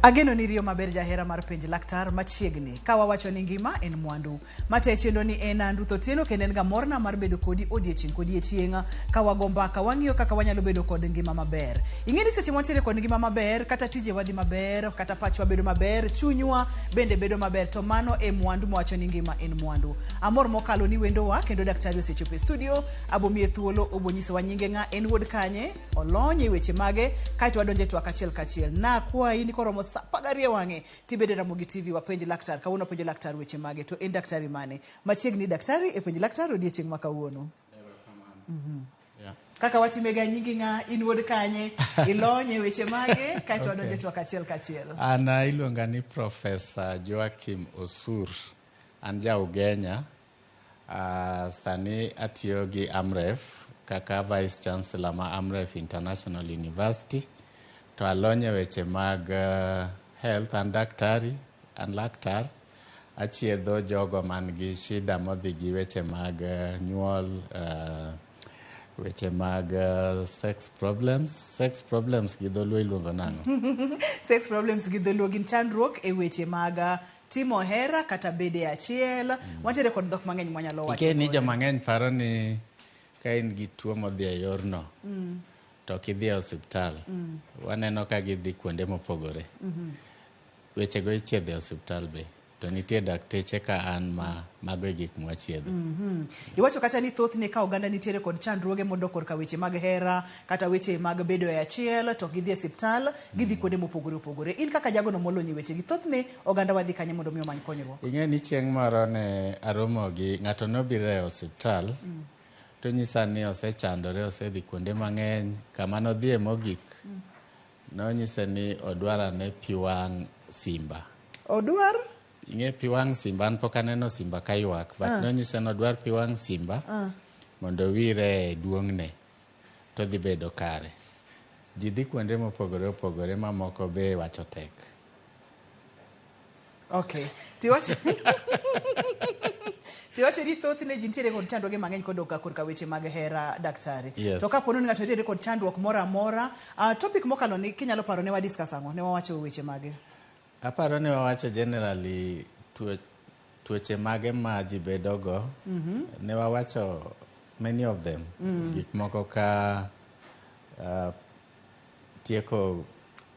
Ageno ni riyo maber jahera mar penj laktar machiegni. Ka wawacho ni ngima en mwandu. Mate chenro ni en an Ruth Otieno kendo en ga morna mar bedo kodi odiechieng' kodiechieng' ka wago mbaka wang'iyo kaka wanyalo bedo kod ngima maber. Ing'e ni seche mwantiere kod ngima maber kata tijewa dhi maber, kata pachwa bedo maber, chunywa bende bedo maber to mano e mwandu mwawacho ni ngima en mwandu. Amor mokalo ni wendowa kendo daktari osechopo e studio, abomiye thuolo obonyisowa nyinge ng'a, en wuod kanye, olony e weche mage kaeto wadonjo e twak achiel kachiel. Nakwayi ni koromo saa apar gariyo e wang'e tibede Ramogi TV wapenj laktar. Kawuono wapenjo laktar weche mage to en daktari mane? Machiegni daktari e penj laktar odiechieng' ma kawuono. Yeah. Kaka watimega nyingi ng'a, in wuod kanye, ilony e weche mage kaeto wadonjo e Okay. twak achiel kachiel. An iluonga ni Professor Joachim Osur. An ja Ugenya. Sani atiyo gi AMREF kaka Vice Chancellor ma AMREF International University. To alony e weche mag health, an daktari, an laktar. Achiedho jogo man gi shida modhi gi weche mag nyuol, weche mag sex problems. Sex problems gi dholuo iluongo nang'o? Sex problems gi dholuo gin chandruok e weche mag timo hera kata bedo e achiel. Wantiere kod dhok mang'eny mwanyalo wache Ing'e ni godo. joma ng'eny paro ni ka in gi tuo modhi e yorno to ok idhi e osiptal. Waneno ka gidhi kuonde mopogore. Wechego ichiedho e osiptal be. To nitie dakteche ka an ma mago e gik mwachiedho. Iwacho kacha ni thothne ka oganda nitiere kod chandruoge modok korka weche mag hera kata weche mag bedo e achiel to ok gidhi e osiptal, gidhi kuonde mopogore opogore. In kaka jagono molony e wechegi, thothne oganda wadhi kanye mondo mi omany konyruok? Ing'e ni chieng' moro ne aromo gi ng'ato nobiro e osiptal to nyisa ni osechandore, osedhi kuonde mang'eny. Kama nodhiye mogik nonyise ni odwar ane pi wang' simba. Odwar? Ing'e pi wang' simba, an pok aneno simba ka ywak, but nonyise ni odwar pi wang' simba mondo owire e duong'ne to dhi bedo kare. Ji dhi kuonde mopogore opogore mamoko be wacho tek. Okay. Tiwacho tiwacho ni thothne ji nitiere kod chandruoge mang'eny kodok korka weche mag hera daktari. Yes. To kapo ni ng'ato nitiere kod chandruok moro amora, topic mokalo ni kinyalo paro ne wa discuss ang'o? Ne wawacho weche mage? Aparo ni wawacho generally tuoche mage ma ji bedogo. Ne wawacho many of them. Gik moko ka tieko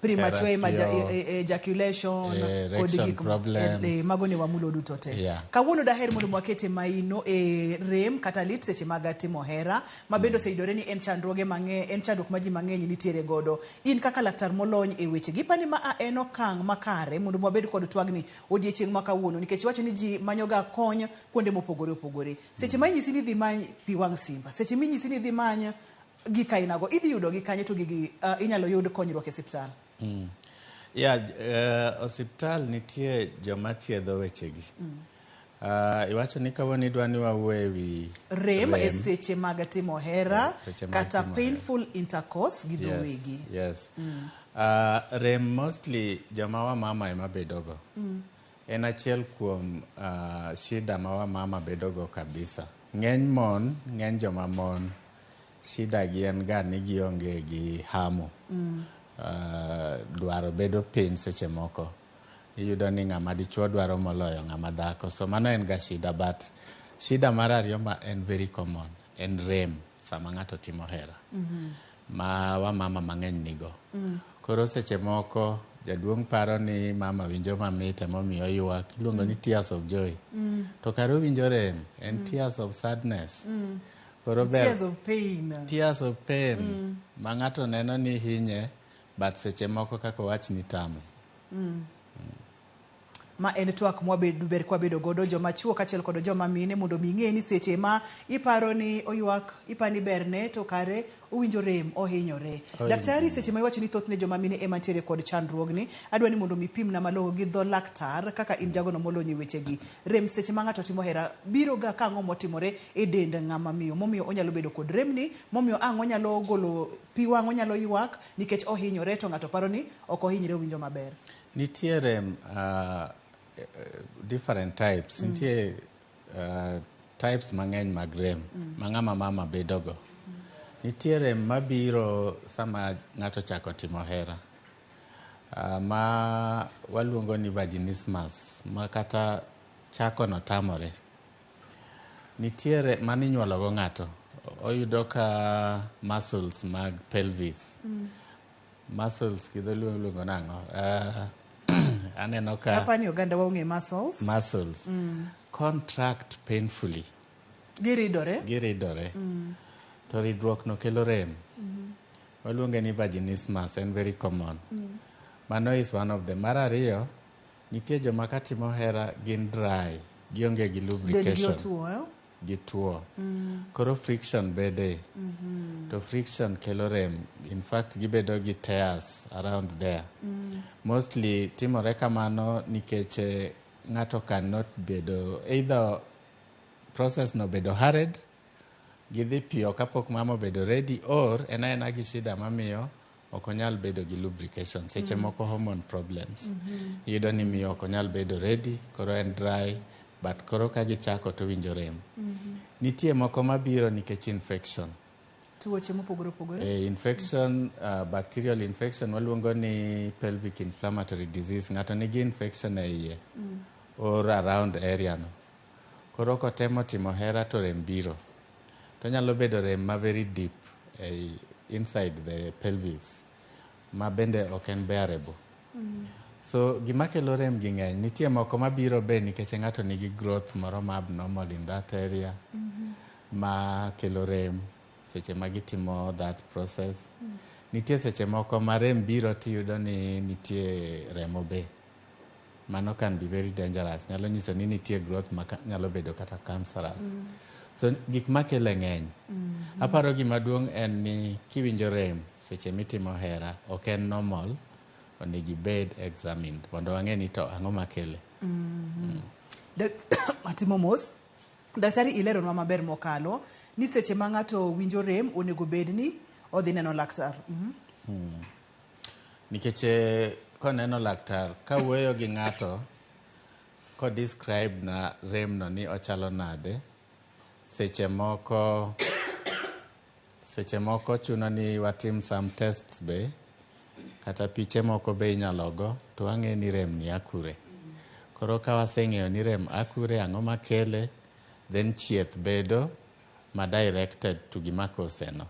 premature hera piyo, ejaculation kod erection gik problems. Mago ne wamulo duto te. Kawuono daher mondo wakete maino e rem kata lit seche mag timo hera ma bende oseyudore ni en chandruoge mang'eny, en chandruok ma ji mang'eny nitiere godo. In kaka laktar molony e weche gi, ipani ma a en okang' makare mondo wabed kod twagni odiechieng' ma kawuono nikech iwacho ni ji manyoga kony kuonde mopogore opogore. Seche ma inyisi ni idhi many pi wang' simba, seche minyisi ni idhi many gik ainago, idhi yudo gi kanye to gigi inyalo yud konyruok e osiptal? Yeah, osiptal nitie joma chiedho wechegi. Iwacho ni kawuono idwa ni wawuo e wi rem e seche mag timo hera seche mag kata timo hera. Painful intercourse gi dho wegi. Yes. Rem mostly joma wamama ema bedogo. En achiel kuom shida ma wamama bedogo kabisa. Ng'eny mon, ng'eny joma mon, shida gi en ga ni gionge gi hamu. Dwaro bedo piny seche moko. Iyudo ni ng'ama dichuo dwaro moloyo ng'ama dhako. So mano en ga shida, but shida mar ariyo ma en very common en rem sama ng'ato timo hera. Ma wamama mang'eny nigo. Koro seche moko jaduong' paro ni mama winjo mamit emomiyo oywak. Iluongo ni tears of joy. To kare owinjo rem, en tears of sadness. Koro ber Tears of pain. Tears of pain. Ma ng'ato neno ni hinye, but seche moko kaka owach ni tame. Ma en twak mwabedo ber kwabedo godo joma chuo kaachiel kod joma mine mondo mi ing'e ni seche ma iparo ni oywak, ipani berne to kare owinjo rem, ohinyore. Daktari, seche ma iwacho ni thothne joma mine ema nitiere kod chandruogni, adwa ni mondo mi pimna malong'o gi dho laktar kaka in jagono molony e wechegi. Rem seche ma ng'ato timo hera biro ga ka ang'o motimore e dend ng'ama miyo momiyo onyalo bedo kod remni, momiyo ang' onyalo golo pi wang', onyalo ywak nikech ohinyore to ng'ato paro ni ok ohinyre owinjo maber. Nitie rem different types. Nitie types mang'eny mag rem ma ng'ama mama bedogo. Nitie rem mabiro sama ng'ato ochako timo hera. Ma waluongo ni vaginismus, ma kata chako no tamore. Nitiere mano inyuolo go ng'ato. Oyudo ka muscles mag pelvis. Muscles gi dholuo iluongo nang'o? Aneno ka Apani oganda wa ong'e muscles. Muscles contract painfully. Giridore. Giridore. To ridruok no kelo rem. Waluonge ni vaginismus, en very common. Mano is one of them. Mar ariyo, nitie joma katimo hera gin dry, gionge gi Dendgi lubrication. Otuo, eh? Gituo. Koro friction bede. To friction kelo rem. In fact, gibedo gi tears around there. Mostly timore kamano nikech ng'ato cannot bedo either process no bedo hurried, gidhi piyo kapok mama obedo ready, or en aena gi shida mamiyo ok onyal bedo gi lubrication. Seche moko hormone problems. Iyudo ni miyo ok onyal bedo ready, koro en dry, but koro ka gichako to winjo rem. Nitie moko mabiro nikech infection. Tuoche mopogore opogore. Infection, bacterial infection waluongo ni pelvic inflammatory disease. Ng'ato nigi infection e iye or around area no. Koro kotemo timo hera to rem biro. To nyalo bedo rem ma very deep ei inside the pelvis ma bende ok en bearable. So gima kelo rem gi ng'eny. Nitie moko mabiro be nikech ng'ato nigi growth moro ma abnormal in that area ma kelo rem seche ma gitimo that process. Nitie seche moko ma rem biro tiyudo ni nitie remo be. Mano can be very dangerous. Nyalo nyiso ni nitie growth ma nyalo bedo kata cancerous. So gik makele ng'eny. Aparo gima duong' en ni kiwinjo rem seche mitimo hera ok en normal, onego ibed examined mondo wang'e ni to ang'o makele. Atimo mos. Daktari, ileronwa maber mokalo ni seche ma ng'ato winjo rem onego bed ni odhi neno laktar. Nikech koneno laktar kawuoyo gi ng'ato ko describe na rem no ni ochalo nade, seche moko chuno ni watim some tests be, kata piche moko be inyalo go to wang'e ni rem ni a kure. Koro ka waseng'eyo ni rem a kure, ang'o makele, then chieth bedo ma directed to gima cause no.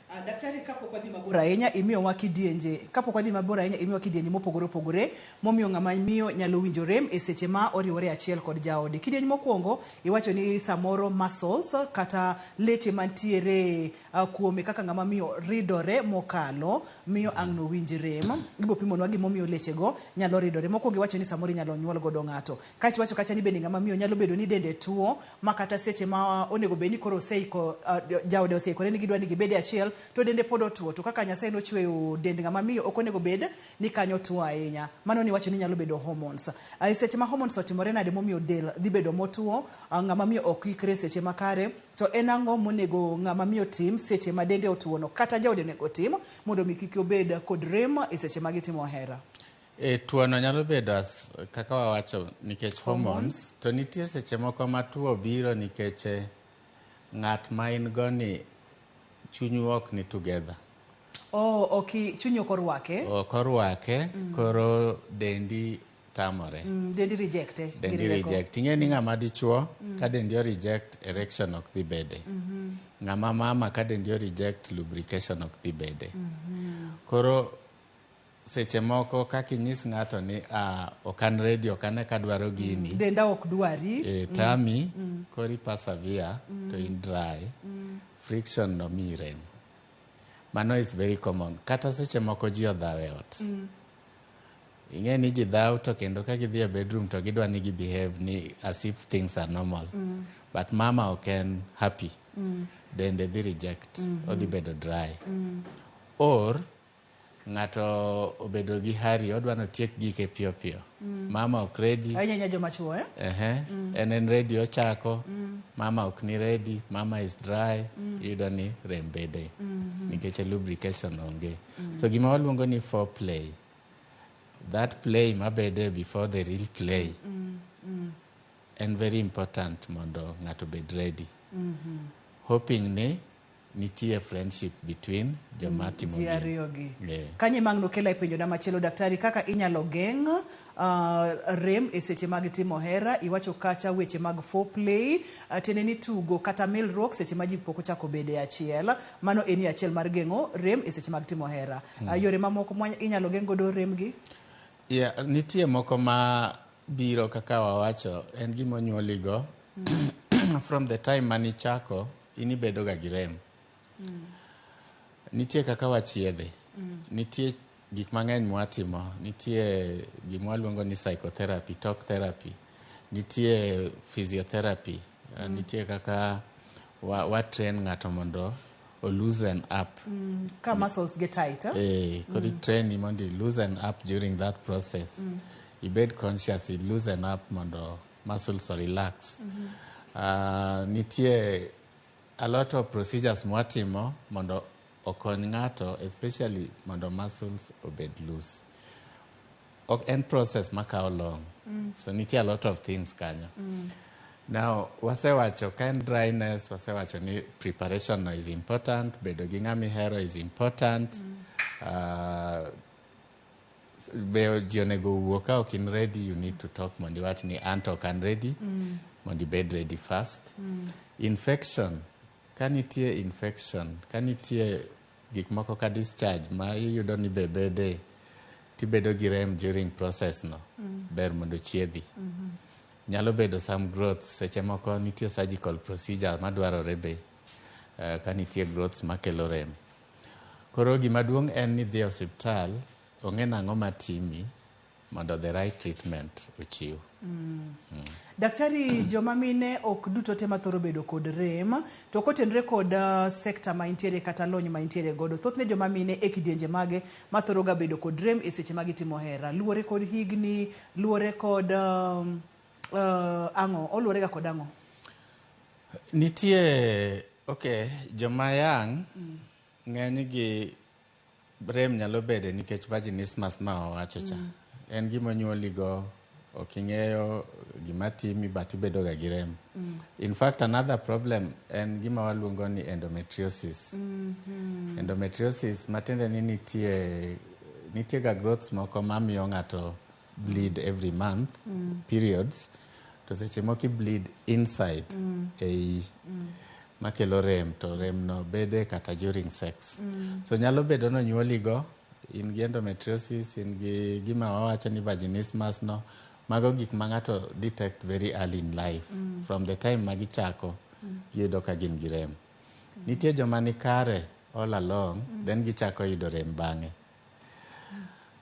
Ah, daktari, kapok wadhi mabor ahinya, imiyowa kidienje kapok wadhi mabor ahinya imiyowa kidienje mopogore opogore momiyo ng'ama miyo nyalo winjo rem e seche ma oriwore achiel kod jaode. Kidieny mokwongo iwacho ni samoro muscles kata leche mantiere kuome kaka ng'ama miyo ridore mokalo miyo ang' nowinj rem. Ibo pimonwa gimomiyo lechego nyalo ridore. Mokwongo iwacho ni samoro inyalo nyuol godo ng'ato. Kaeto iwacho kacha ni bende ng'ama miyo nyalo bedo ni dende tuo ma kata seche ma onego bed ni koro oseiko jaode oseikore ni gidwa ni gibed e achiel to dende pod otuo, to kaka Nyasaye nochweyo dend ng'ama miyo ok onego bed ni kanyo tuo ahinya. Mano niwacho ni nyalo bedo hormones. E seche ma hormones otimore nade momiyo del dhi bedo motuo, ng'ama miyo ok ikre seche makare, to en ang'o monego ng'ama miyo tim seche ma dende otuo no kata jaode onego tim mondo mi kik obed kod rem e seche ma gitimo hera? E, tuono nyalo bedo as, kaka wawacho, nikech hormones. To nitie seche moko ma tuo biro nikech ng'at ma in go ni chunyu ok ni together. Oh, ok, chunyi ok orwake. Ok orwake, koro dendi tamore. Dendi rejecte. Dendi gi rieko. Reject. Ing'e ni ng'ama dichuo ka dendi o reject, erection ok dhi bede. Ng'ama mama ka dendi o reject, lubrication ok dhi bede. Koro seche moko kaka inyis ng'ato ni ah, ok an ready, ok ane kadwaro gini. Denda ok dwari. E, tami koro i persevere to in dry, friction no miyi rem. Mano is very common. Kata seche moko ji odhaw e ot. Ing'e ni ji dhaw to kendo ka gidhi e bedroom to gidwa ni gi behave ni as if things are normal. But mama ok en happy. Dende dhi reject, odhi bedo dry. Or ng'ato obedo gi hurry, odwa notiek gike piyo piyo. Mama ok ready. Ahinya ahinya joma chuo, eh? Ehe, en ready ochako, mama ok ni ready, mama is dry, iyudo ni rem bede nikech lubrication onge. So gima waluongo ni foreplay, that play mabede before the real play, en very important mondo ng'ato obed ready. Hoping ni nitie friendship between joma timo ji gini. ariyo gi. Yeah. Kanyo ema ang' nokela e penjona machielo daktari, kaka inyalo geng' rem e seche mag timo hera. Iwacho kacha weche mag foreplay, tiende ni tugo kata milruok seche ma ji pok ochako bedo e achiel. Mano en yo achiel mar geng'o rem e seche mag timo hera. Yore mamoko ma inyalo geng' godo rem gi? Yeah, nitie moko ma biro kaka wawacho, en gima onyuoligo. From the time manichako, in ibedo ga gi rem. Nitie kaka wachiedhe. Nitie gik mang'eny mwatimo. Nitie gima waluongo ni psychotherapy, talk therapy. Nitie physiotherapy. Nitie kaka wa train ng'ato mondo o loosen up. Ka muscles get tight. Eh? Eh, koro i-train mondo i loosen up during that process. Ibed conscious, i loosen up mondo muscles o relax. Nitie a lot of procedures mwatimo mondo okony ng'ato, especially mondo muscles obed loose. Ok en process makawo long. So nitie a lot of things kanyo. Now, wasewacho ka en dryness, wasewacho ni preparation no is important, bedo gi ng'ama ihero is important. Be ji onego owuo ka ok in ready, you need to talk mondo iwach ni an to ok an ready, mondo ibed ready first. Infection, ka nitie infection, ka nitie gik moko ka discharge ma iyudo ni be bede tibedo gi rem during process no, ber mondo chiedhi. Nyalo bedo some growths, seche moko nitie surgical procedure madwarore be, ka nitie growths makelo rem. Koro gima duong' en ni dhi e osiptal, ong'e nang'o matimi mondo the right treatment ochiw. Daktari, joma mine ok duto te mathoro bedo kod rem, to kotenre kod sekta ma intiere kata lony ma intiere godo, thothne joma mine e kidienje mage mathoro ga bedo kod rem e seche ma gitimo hera, luwore kod higni, luwore kod ang'o, oluwore ga kod ang'o? Nitie, okay, joma young, ng'eny gi rem nyalo bede nikech vaginismus ma wawacho cha. En gima onyuoligo, ok ing'eyo gima timi but ibedo ga gi rem. In fact, another problem en gima waluongo ni endometriosis. Endometriosis matiende ni nitie ga growths moko mamiyo ng'ato bleed every month, periods, to seche moko i bleed inside ei makelo rem, to rem no bede kata during sex. So nyalo bedo ni onyuoligo, in gi endometriosis, in gi gima wawacho ni vaginismus no, mago gik ma ng'ato detect very early in life. From the time ma gichako, giyudo ka gin gi rem. Nitie joma ni kare all along, then gichako yudo rem bang'e.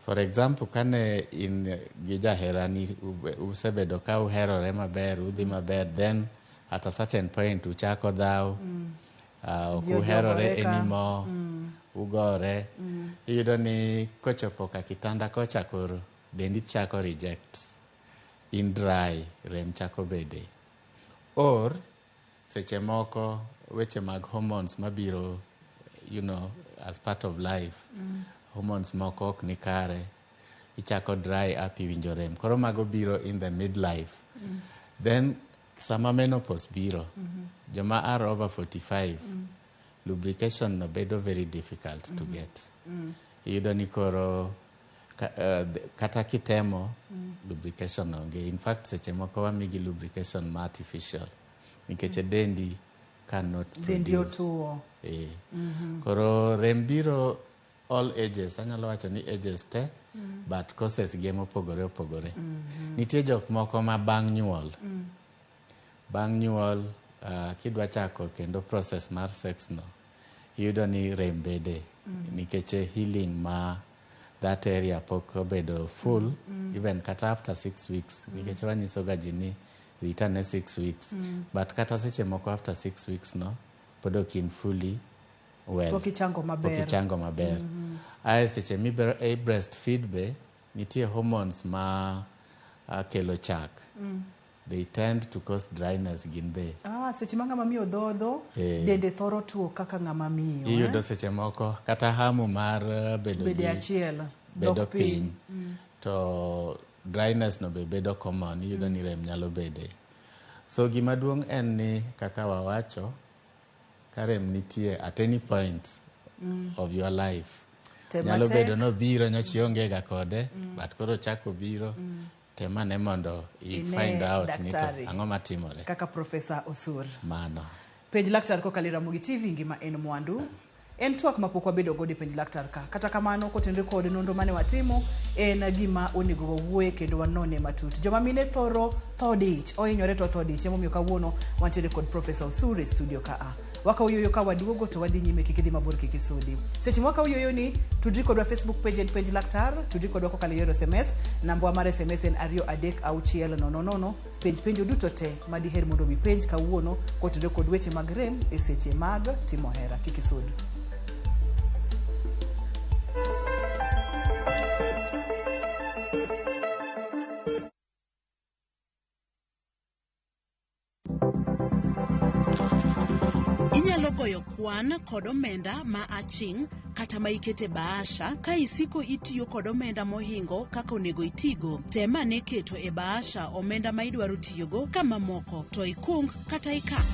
For example, kane in gi jaherani, usebedo ka uherore maber, udhi maber, then at a certain point uchako dhaw, ok Ji uherore ojogore ka. anymore, ugore, iyudo ni kochopo ka kitanda kocha koro, dendi chako reject, in dry, rem chako bede. Or, seche moko, weche mag hormones mabiro, as part of life, hormones moko ok ni kare, ichako dry up, iwinjo rem. Koro mago biro in the midlife. Then, sama menopause biro, joma are over 45, lubrication no bedo very difficult to get. Iyudo ni koro kata kitemo, lubrication onge. In fact, seche moko wamigi lubrication ma artificial, nikech dendi cannot Dendi produce. otuo. Koro rem biro all ages, anyalo wacho ni ages te, but causes gi mopogore opogore. Nitie jok moko ma bang' nyuol, bang' nyuol, kidwa chako kendo process mar sex no, iyudo ni rem bede, nikech healing ma that area pok obedo full, even kata after 6 weeks, nikech wanyiso ga ji ni rit ane 6 weeks, but kata seche moko after 6 weeks no, pod ok in fully well. Pok ichango maber. Pok ichango maber. Ae seche mi breastfeed be, nitie hormones ma kelo chak. They tend to cause dryness gin be. Seche ma ng'ama miyo dhodho, dende thoro tuo kaka ng'ama miyo. Iyudo seche moko kata hamu mar bedo Bede gi achiel, bedo dok piny. piny. To dryness no be bedo common, iyudo ni rem nyalo bede. So gima duong' en ni kaka wawacho, Ka rem nitie at any point of your life, Tem nyalo matek. bedo nobiro nyocha ionge ga kode, but koro ochako biro, tem ane mondo i Ine find out ni to daktari. ang'o matimore. Kaka Profesa Osur. Mano. Penj Laktar kokalo e Ramogi TV, ngima en mwandu. En twak mapok wabedo godo e Penj Laktar ka. Kata kamano, kotenore kod nonro mane watimo, en gima onego wawuoye kendo wanone matut. Joma mine thoro tho dich, ohinyore to tho dich. Emomiyo kawuono wantiere kod Profesa Osur e studio ka a. Wakawo yueyo ka waduogo to wadhi nyime, kik idhi mabor, kik isudi. Seche ma wakawo yueyo ni, tudri kodwa Facebook page en Penj Laktar, tudri kodwa kokalo e yor SMS, nambwa mar SMS en 23600. Penj penjo duto te ma diher mondo mi penj kawuono kotenore kod weche mag rem e seche mag timo hera. Kik isud. Inyalo goyo kwan kod omenda ma aching' kata ma ikete bahasha ka isiko itiyo kod omenda mohingo kaka onego itigo. Tem ane keto e bahasha omenda ma idwaro tiyogo ka mamoko to ikung kata ikan.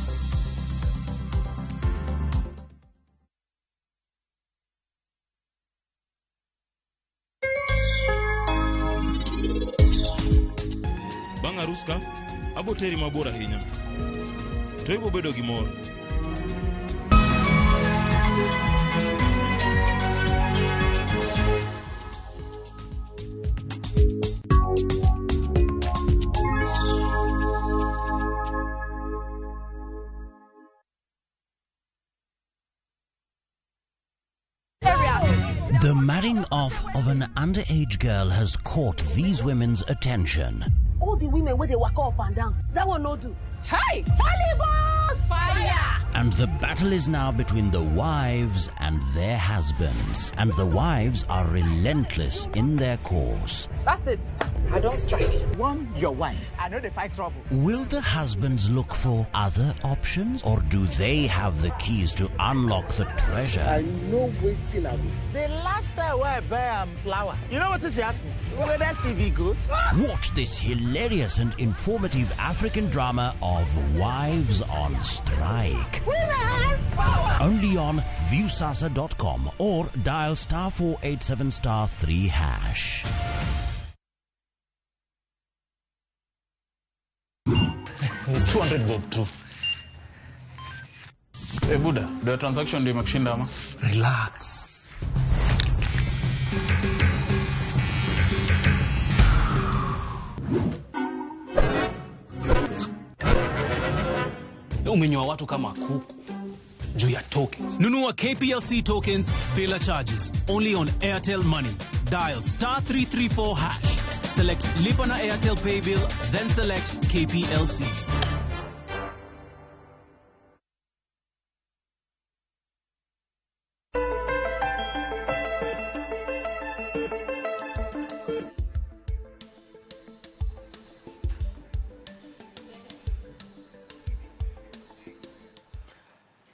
Bang' arus ka, abo teri mabor ahinya. To ibo bedo gi mor. The marrying off of an underage girl has caught these women's attention. All the women where they walk up and down, that one no do. Chai! Holy Ghost! Fire! And the battle is now between the wives and their husbands. And the wives are relentless in their course. That's it. I don't strike. One, your wife. I know they fight trouble. Will the husbands look for other options, or do they have the keys to unlock the treasure? I know waiting I will. The last time where I buy flour, you know what she asked me? Whether she be good? Watch this hilarious and informative African drama of Wives on Strike. Women power! Only on Viusasa.com or dial *487 *3#. 200 bob tu. Hey, Buda, the transaction ndio imekushinda ama? Relax. Umenyoa watu kama kuku juu ya tokens. Nunua KPLC tokens bila charges. Only on Airtel Money. Dial *334#. Select Lipa na Airtel Pay Bill, then select KPLC.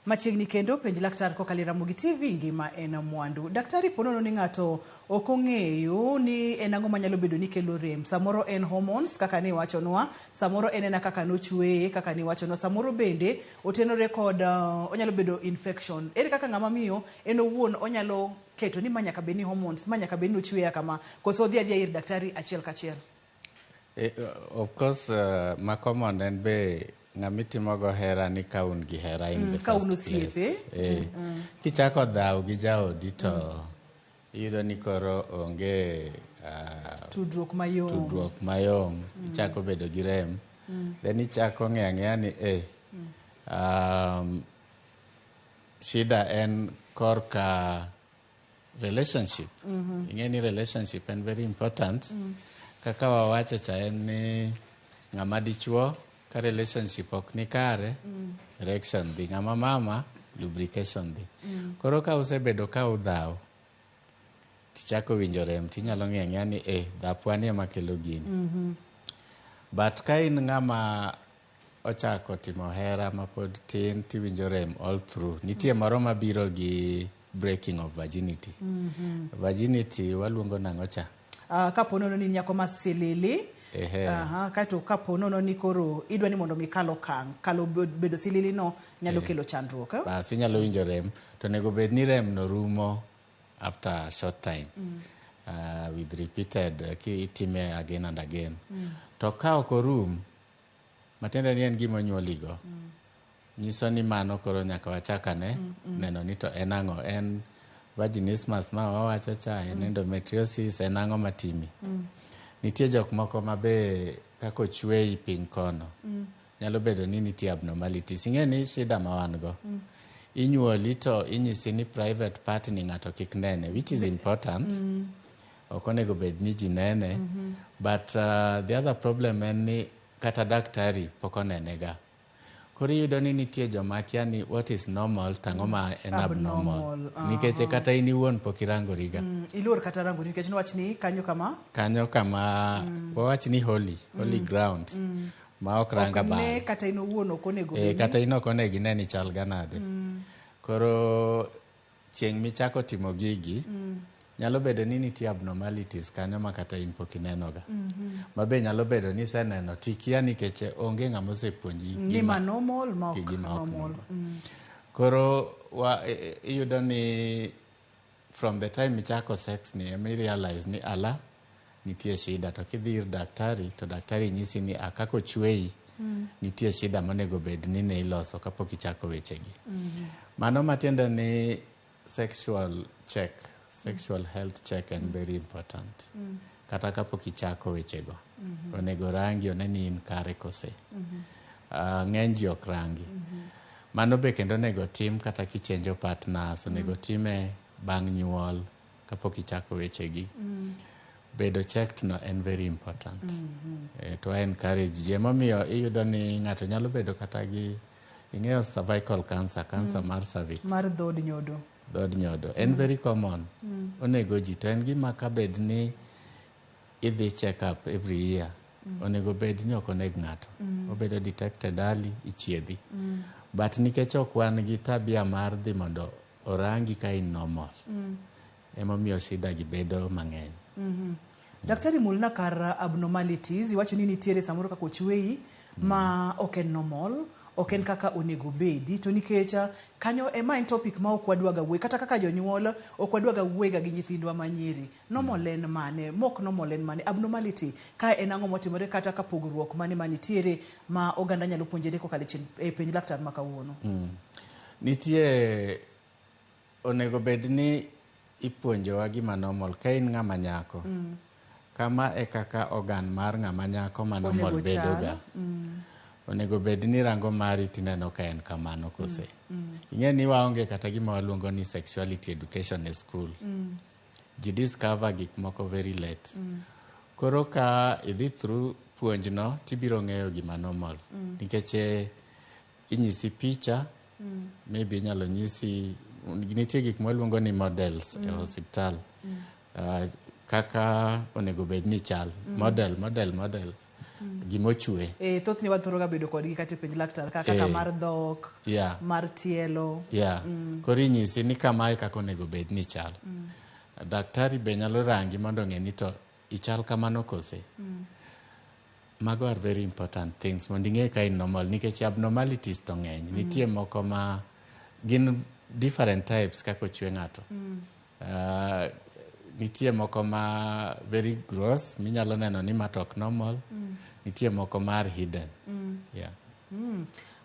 Machiegni kendo Penj Laktar kokalo e Ramogi TV, ngima en mwandu. Daktari, ponono ni ng'ato ok ong'eyo ni en ang'o manyalo bedo ni kelo rem. Samoro en hormones kaka ne iwachonwa, samoro en ena kaka nochweye kaka ne iwachonwa, samoro bende otenore kod onyalo bedo infection. Ere kaka ng'ama miyo en owuon onyalo keto ni ma nyaka bed ni hormones, ma nyaka bed ni ochweya kama, koso odhi adhiya ir daktari achiel kachiel? Of course, ma common en be ng'ama itimogo hera ni ka un gi hera in the Ka un first place. osiepe. Kichako dhaw gi jaodi to iyudo ni koro onge tudruok mayom. Tudruok mayom. Ichako bedo gi rem. Then ichako ng'eyo ang'eya ni shida en korka relationship. Ing'e ni relationship en very important. Kaka wawacho cha en ni ng'ama dichuo ka relationship ok ni kare, erection dhi. Ng'ama mama, lubrication dhi. Koro ka usebedo ka udhaw, tichako winjo rem, tinyalo ng'eyo ang'eya ni dhapwa ni ema kelo gini. But ka in ng'ama ochako timo hera mapod tin, tiwinjo rem all through. Nitie moro mabiro gi breaking of virginity. Virginity waluongo nang'o cha? Kapo nono ni nyako ma silili, Ehe. Aha, kaeto kapo nono ni koro idwa ni mondo mi kal okang', kalo bedo silili no nyalo kelo chandruok. Eh? Bas inyalo winjo rem to onego bed ni rem no rumo after a short time with repeated kitime again and again. To ka ok orum, matiende ni en gima onyuoligo, nyiso ni mano koro nyaka wachak ane neno ni to en ang'o, en vaginismus ma wawacho cha, en endometriosis, en ang'o matimi. Nitie jok moko ma be kaka ochweyi piny kono nyalo bedo ni nitie abnormalities. Ing'e ni shida ma wan go, inyuoli to inyisi ni private part ni ng'ato kik nene, which is important. Ok onego bed ni ji nene, but the other problem en ni kata daktari pok onene ga. Koro iyudo ni nitie joma kia ni what is normal to ang'o ma en abnormal. Abnormal, Nikech kata in iwuon pok irangori ga. Iluor kata rango nikech niwach ni kanyo kama Kanyo kama wawach ni holy ground ma ok ranga ok ne bang'. Kata in owuon ok onego E, bed ni kata in ok onego ine ni chal ga nade. Koro chieng' michako timo gigi, nyalo bedo ni nitie abnormalities kanyo ma kata in pok inenoga. Ma be nyalo bedo ni iseneno tikia nikech onge ng'ama osepuonji ni ma normal ma ok gima ok normal. normal. Koro iyudo ni from the time ichako sex ni ema irealize ni ala nitie shida, to kidhi ir daktari to daktari nyisi ni a kaka ochweyi nitie shida monego bed ni ne iloso kapok ichako wechegi. Mano matiende ni sexual check, sexual health check en very important. Kata kapok ichako wechego, onego rangi one ni in kare kose. Ng'eny ji ok rangi. Mano be kendo onego tim kata kichenjo partners, onego time bang' nyuol kapok ichako wechegi. Bedo checked no en very important. To I encourage ji. Emomiyo iyudo ni ng'ato nyalo bedo kata gi ing'eyo cervical cancer, cancer mar cervix. Mar dhod nyodo. Dhod nyodo. En very common. Onego ji to en gima ka bed ni idhi check up every year, onego bed ni ok oneg ng'ato. Obedo detected early, ichiedhi. But nikech ok wan gi tabia mar dhi mondo orangi ka in normal, emomiyo shida gi bedo mang'eny. Daktari, mulna kar abnormalities. Iwacho ni nitiere samoro kaka ochweyi ma ok en normal, ok en kaka onego bedi, to nikech kanyo ema en topic ma ok wadwaga wuoye, kata kaka jonyuol ok wadwaga wuoyega gi nyithindwa manyiri. Normal en mane, mok normal en mane, abnormality ka en ang'o motimore, kata ka pogruok mane manitiere ma oganda nyalo puonjore kokalo e penj laktar ma kawuono? Nitie onego bed ni ipuonjowa gima normal ka in ng'ama nyako. Kama e kaka organ mar ng'ama nyako ma normal onego chal. Bedoga. Onego bed ni rango mari tineno ka en kamano kose. Ing'e ni waonge kata gima waluongo ni sexuality education e school. Ji discover gik moko very late. Koro ka idhi through puonjno tibiro ng'eyo gima normal. Nikech inyisi picha, maybe inyalo nyisi nitie gik mwaluongo ni models e osiptal. Kaka onego bed ni chal. Model, model, model. Gimochwe. E, thothne wathoro ga bedo kodgi kata e penj laktar kaka mar dhok, mar tielo. Yeah. Koro inyisi ni kamae kaka onego bed ni chal. Daktari be nyalo rangi mondo ong'e ni to ichal kamano kose. Mago are very important things mondo ing'e ka in normal nikech abnormalities to ng'eny. Nitie moko ma gin different types kaka ochwe ng'ato. Nitie moko ma very gross minyalo neno ni ma to ok normal. Nitie moko mar hidden. Yeah.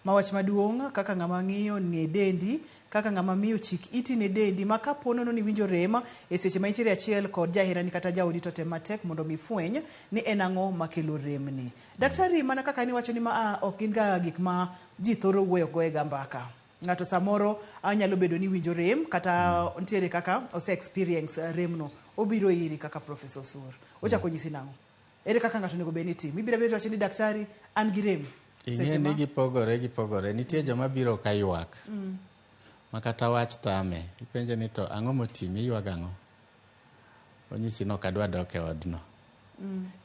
Ma wach maduong' kaka ng'ama ng'iyo ne dendi, kaka ng'ama miyo chik iti ne dendi, ma kapo nono ni winjo rem e seche ma intiere achiel kod jaherani kata jaodi, to tem matek mondo mi fweny ni en ang'o makelo remni. Daktari, mana kaka niwacho ni ma ok gin ga gik ma ji thoro wuoyo go e ga mbaka. Ng'ato samoro anyalo bedo ni winjo rem kata nitiere kaka ose experience remno, obiro iri kaka Professor Osur, ochako nyisi nang'o? Ere kaka ng'ato onego bed ni timo? Ibiro bedo wacho ni daktari, an gi rem. Ing'e Seche ni ma gipogore gipogore. Nitie joma biro ka ywak. Ma kata wach tame. Ipenje ni to ang'o motimi, iywago ang'o? Onyisi ni ok adwa dok e odno.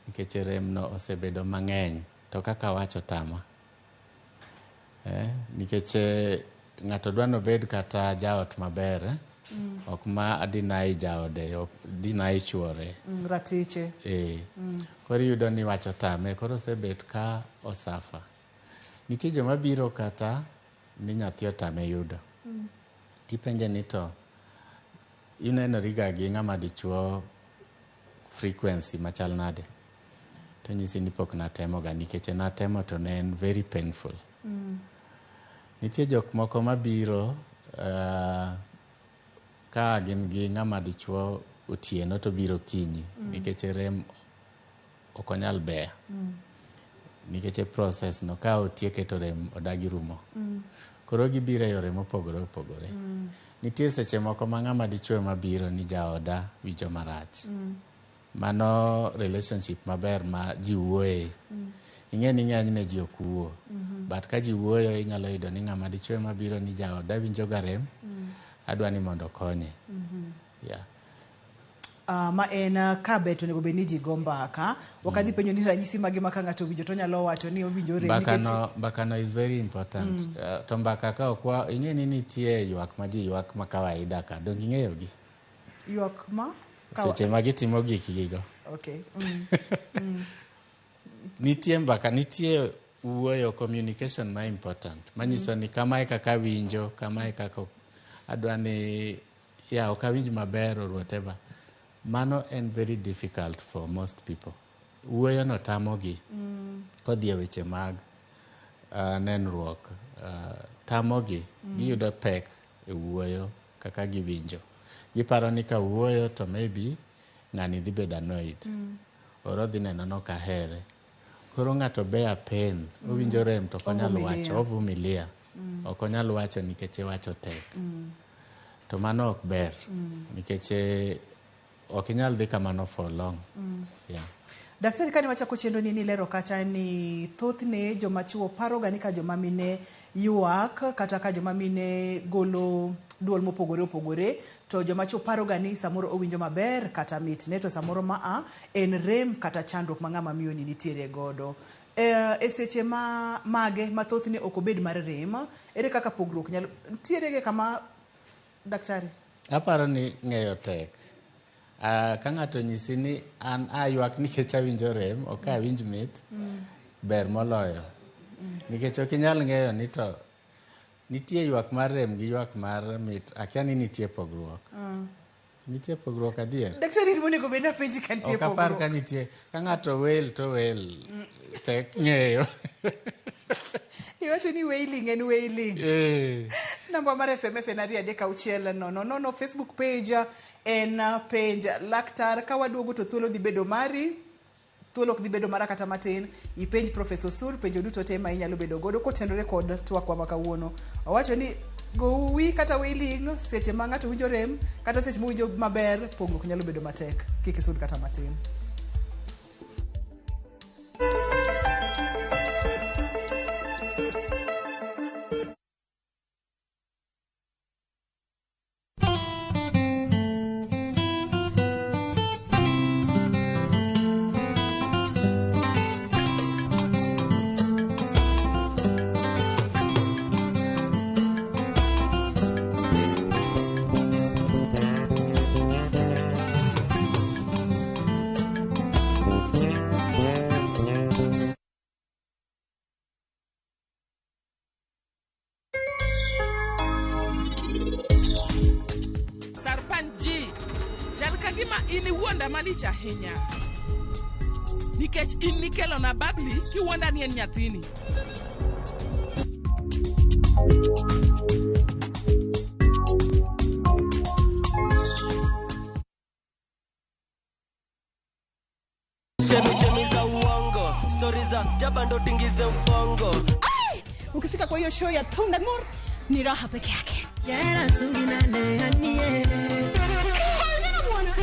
Nikech remno osebedo mang'eny. To kaka wach otama. Nikech ng'ato dwa nobed kata jaot maber, eh? Ok ma deny jaode, ok deny chuore. Ratiche. Eh. Koro iyudo ni wach otame, koro osebet ka osafa. Nitie joma biro kata ni nyathi otame yudo. Tipenje ni to inenori ga gi ng'ama dichuo frequency machal nade? To nyisi ni pok natemo ga nikech natemo to ne en very painful. Nitie jok moko mabiro ka gin gi ng'ama dichuo otieno to biro kinyi nikech rem ok onyal beya. Nikech e process no ka otieke to rem odagi rumo. Koro gibiro e yore mopogore opogore. Nitie seche moko ma ng'ama dichuo ema biro ni jaoda winjo marach. Mano relationship maber ma ji wuoye. Ing'e ni ng'enyne ji ok wuo. But ka ji wuoyo inyalo yudo ni ng'ama dichuo ema biro ni jaoda winjo ga rem, adwa ni mondo okonye. Yeah. Ma en ka bet onego bed ni ji go mbaka. Ok adhi penjo ni ranyisi mage ma ka ng'ato owinjo to onyalo wacho ni owinjo rem Mbaka nikech no, mbaka no is very important. To mbaka ka ok wa, ing'e ni nitie ywak ma ji ywak ma kawaida ka, donge ing'eyo gi? Ywak ma Seche ma gitimo gikgi go. Okay. Nitie mbaka, nitie wuoyo, communication ma important. Manyiso ni kamae kaka awinjo, kamae kaka adwa ni ya ok awinj maber or whatever. Mano en very difficult for most people. Wuoyo no tamogi. Kodhi e weche mag nenruok, tamogi. Giyudo pek e wuoyo kaka giwinjo. Giparo ni ka wuoyo to maybe ng'ani dhi bedo annoyed. Or odhi neno ni ok ahere. Koro ng'ato bear pain, owinjo rem to ok onyal wacho, ovumilia. Ok onyal wacho nikech wacho tek. To mano ok ber. Nikech ok inyal dhi kamano for long. Yeah. Daktari, kane wachako chenro ni nilero kacha ni thothne joma chuo paroga ni ka joma mine ywak kata ka joma mine golo duol mopogore opogore to joma chuo paroga ni samoro owinjo maber kata mitne to samoro maa en rem kata chandruok ma ng'ama miyo ni nitiere godo. E seche ma mage ma thothne ok obed mar rem, ere kaka pogruok nyalo nitiere kama daktari? Aparo ni ng'eyo tek. Ka ng'ato nyisi ni an aywak nikech awinjo rem, ok awinj mit, ber moloyo. Nikech ok inyal ng'eyo ni to nitie ywak mar rem gi ywak mar mit, akia ni nitie pogruok. Nitie pogruok adier? Daktari, in monego bed napenji ka nitie Ok apar pogruok. ka nitie. Ka ng'ato wail to wail, tek ng'eyo. Iwacho ni wailing en wailing. Namba mar SMS en 236 000. Facebook page en penj laktar. Ka waduogo to thuolo dhi bedo mari. Thuolo ok dhi bedo mara kata matin. Ipenj Professor Osur penjo duto te ma inyalo bedo godo kotenore kod twakwa ma kawuono. Owacho ni gowi kata wailing seche ma ng'ato winjo rem kata seche mowinjo maber, pogruok nyalo bedo matek. Kik isud kata matin. Sarpan ji, chal ka gima in iwuonda malich ahinya. Nikech in nikelona Babli kiwuonda ni en nyathini. Chemi za uongo, stori za jaba ndo tingize ubongo. Ukifika kwa hiyo show ya Thundagmore ni raha peke yake.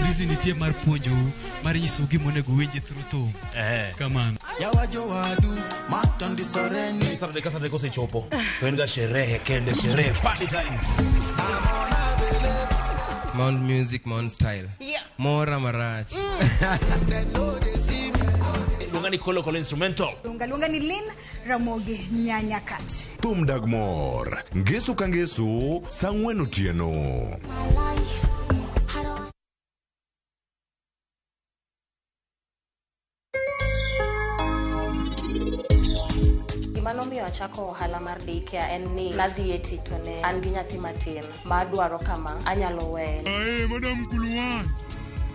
Hizi nitie mar puonjou mar nyisou gima onego uwinji through thum. Kamano. Saturday ka Saturday kosechopo to en ga sherehe kende, sherehe, party time. Mount Music, Mount Style. Yeah. Mora marach. Luonga ni Kolo Kolo Instrumental. Lunga lunga ni Lin Ramogi Nyanya Kach. Thum dag mor, ngeso ka ngeso, saa 4 otieno. My life. achako ohala mar daycare en ni nadhi e tich to ne an gi nyathi matin ma adwaro kama anyalo weye. Ae, madam Kuluwan.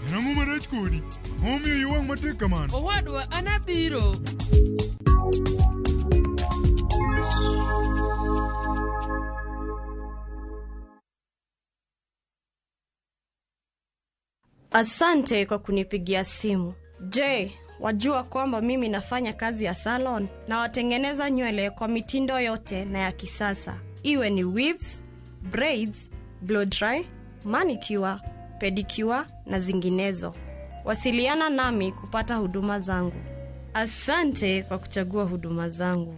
En ang'o marach kodi? Momiyo iyi wang' matek kamano? Owadwa, an abiro. Asante kwa kunipigia simu. Je, wajua kwamba mimi nafanya kazi ya salon na watengeneza nywele kwa mitindo yote na ya kisasa, iwe ni weaves, braids, blow dry, manicure, pedicure na zinginezo. Wasiliana nami kupata huduma zangu. Asante kwa kuchagua huduma zangu.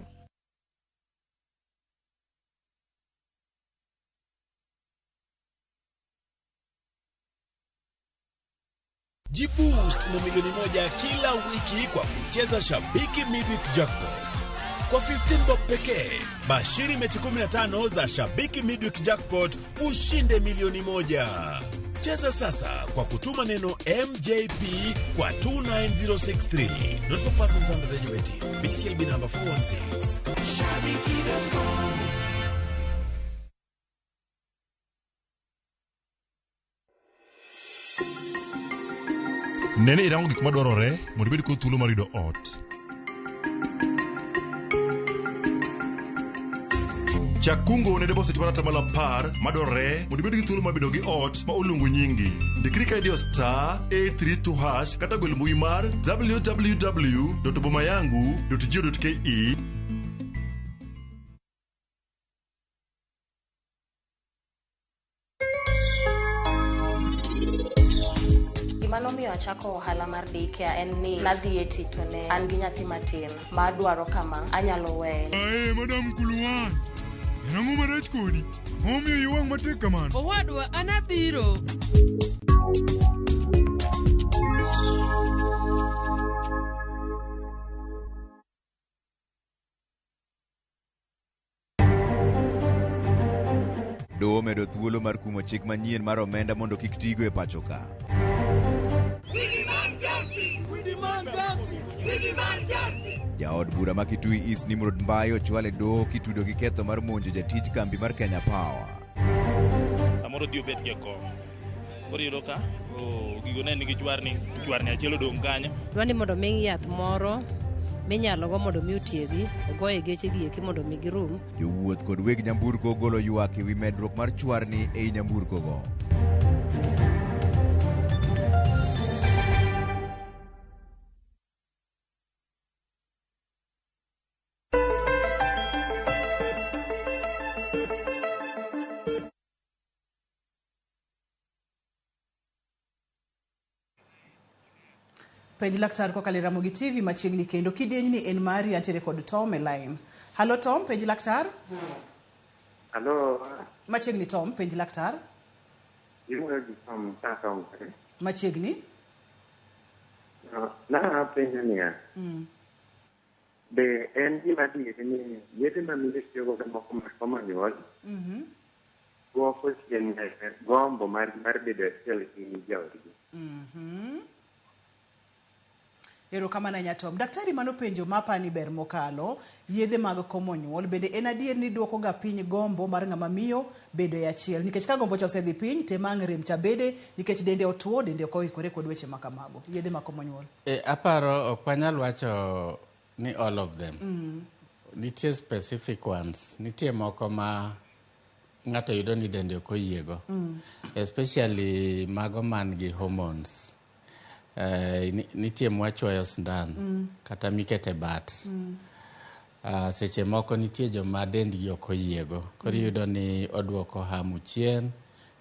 Jiboost na milioni 1 kila wiki kwa kucheza Shabiki Midweek Jackpot. Kwa 15 bob pekee, bashiri mechi 15 za Shabiki Midweek Jackpot ushinde milioni 1. Cheza sasa kwa kutuma neno MJP kwa 29063. Not for persons under the age of 18. BCLB number 416. Shabiki.com. Ne ni irango gik madwarore mondo ibed kod thuolo mar yudo ot. Chak kungo ne deposit mar 10% madwarore mondo ibed gi thuolo mar bedo gi ot ma oluongo nyingi. Ndikri ka idiyo *832# kata gwel mbui mar www.bomayangu.go.ke. Gima nomiyo achako ohala mar daycare en ni nadhi e tich to ne an gi nyathi matin ma adwaro kama anyalo weye. Ae, madam Kuluwan. En ang'o marach kodi? Momiyo iyi wang' matek kamano? Owadwa, an abiro. Doho omedo thuolo mar kumo chik manyien mar omenda mondo kik tigo e pacho ka. Jaod bura ma Kitui East Nimrod Mbayo ochwal e doho kitudo gi ketho mar monjo jatij kambi mar Kenya Power. Samoro odhi obet gi kom. Koro iyudo ka gigo ne nigi chwarni, chwarni achiel odong' kanyo. Dwa ni mondo mi yath moro minyalo go mondo mi otiedhi ogoye geche gi eki mondo mi girum. Jowuoth kod weg nyamburko ogolo ywak ewi medruok mar chwarni ei nyamburko go. Penj laktar kokalo e Ramogi TV machiegni kendo kidienyni en mari antiere kod Tom e line. Halo Tom, penj laktar. Halo. Machiegni Tom, penj laktar. Iwuoyo gi Tom kaka ong'ere. Machiegni. Na apenjo niya, be en gima adier ni yedhe ma mine tiyo godo moko mar komo nyuol dwoko chien gombo mar bedo achiel gi jaodgi? Erokamano ahinya Tom. Daktari mano penjo mapani ber mokalo, yedhe mag komo nyuol bende en adier ni duoko ga piny gombo mar ng'ama miyo bedo e achiel, nikech ka gombo cha osedhi piny te mang' rem cha bede nikech dende otuo, dende ok oikore kod weche ma kamago. Yedhe mag komo nyuol. Aparo ok wanyal wacho ni all of them. Nitie specific ones, nitie moko ma ng'ato yudo ni dende ok oyiego. Especially mago man gi hormones. Nitie mwachuoyo sindan kata mikete bat. Seche moko nitie joma dendgi ok oyiego. Koro iyudo ni oduoko hamu chien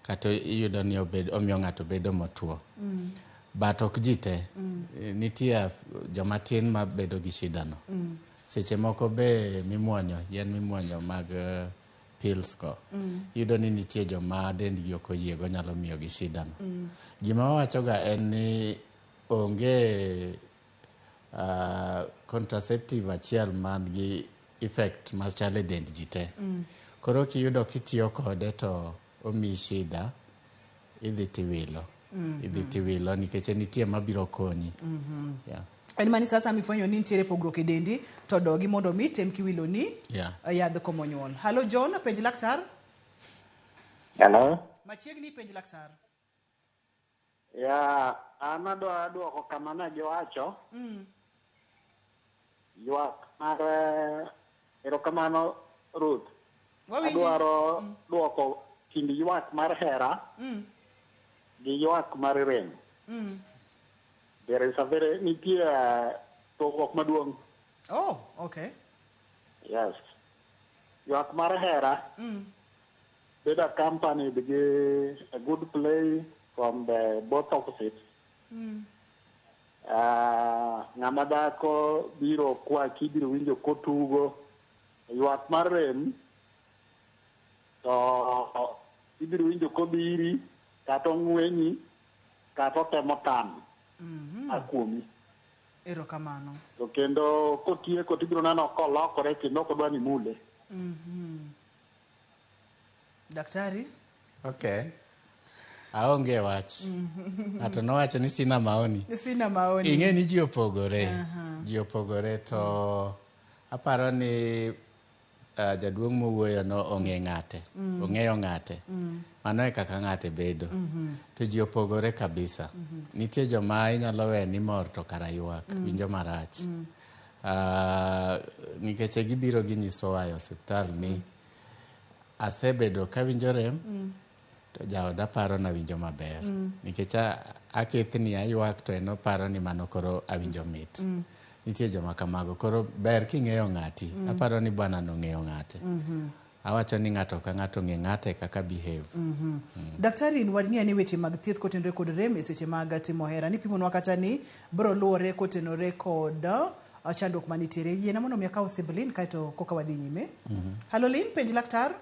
kata iyudo ni omiyo ng'ato bedo motuo. But ok ji te. Nitie joma tin mabedo gi shida no. Seche moko be mimuonyo, yien mimuonyo mag pills go. Iyudo ni nitie joma dendgi ok oyiego nyalo miyogi shida no. Gima wawachoga en ni onge contraceptive achiel man gi effect machal e dend ji te. Koro kiyudo kitiyo kode to omiyi shida, idhi tiwilo. Idhi tiwilo nikech nitie mabiro konyi. Yeah. En mani sasa mifwenyo ni nitiere pogruok e dendi to dogi mondo mi tem kiwiloni yadh komo nyuol. Halo John, penj laktar. Hello. Machiegni penj laktar. Ya, an adwa duoko kama ne giwacho. Ywak mar erokamano Ruth. Adwaro duoko kind ywak mar hera gi ywak mar rem. There is a very nitie pogruok maduong'. Oh, okay. Yes. Ywak mar hera bedo accompanied gi a good play from the both opposites. Ng'ama dhako biro kwaki, ibiro winjo kotugo. Ywak mar rem to ibiro winjo kobiri kata ong'wenyi kata otemo tamo kuomi. Erokamano. To kendo kotieko tibiro neno kolokore kendo ok odwa ni mule. Daktari? Okay. Aonge wach. Ng'ato nowacho ni sina maoni. Sina maoni. Ing'e ni ji opogore. Ji opogore to aparo ni jaduong' mowuoyo no ong'e ng'ate. Ong'eyo ng'ate. Mano e kaka ng'ate bedo. To ji opogore kabisa. Nitie joma inyalo we ni mor to kara ywak. Winjo marach. Nikech gibiro ginyisowa e osiptal ni asebedo kawinjo rem to jaoda paro na winjo maber. Nikech akethni aywak to en oparo ni mano koro awinjo mit. Nitie joma kamago. Koro ber king'eyo ng'ati. Aparo ni bwana no ng'eyo ng'ate. Awacho ni ng'ato ka ng'ato ng'e ng'ate kaka behave. Daktari, wang'eyo ni weche mag thieth kotenore kod rem e seche mag timo hera ni pimonwa kata ni biro luwore kotenore kod chandruok manitiere. Yiena mondo mi akaw simb Lin kaeto koka wadhi nyime. Halo Lin, penj laktar.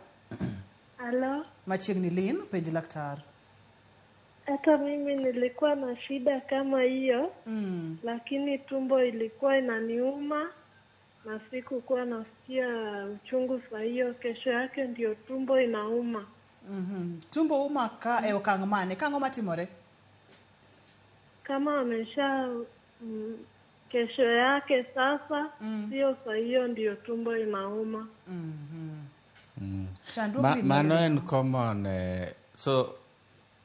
Halo. Machiegni Lin, penj laktar. Hata mimi nilikuwa na shida kama hiyo, lakini tumbo ilikuwa inaniuma na sikukuwa nasikia uchungu saa hiyo. Kesho yake ndio tumbo inauma. Tumbo uma ka e okang' mane? Kang'o matimore? Kama amesha kesho yake sasa, sio saa hiyo ndio tumbo inauma. Mano en common. So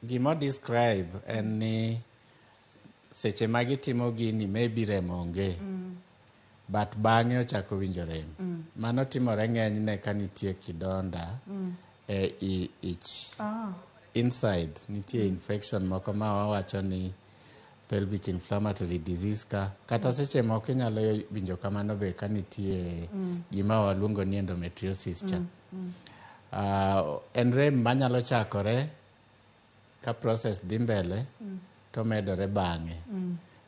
gima describe en ni seche ma gitimo gini maybe rem onge. But bang'e ochako winjo rem. Mano timore ng'enyne ka nitie kidonda e ich. Inside nitie infection moko ma wawacho ni pelvic inflammatory disease ka. Kata seche moko inyalo winjo kamano be ka nitie gima waluongo ni endometriosis cha. En rem manyalo chakore ka process dhi mbele to medore bang'e.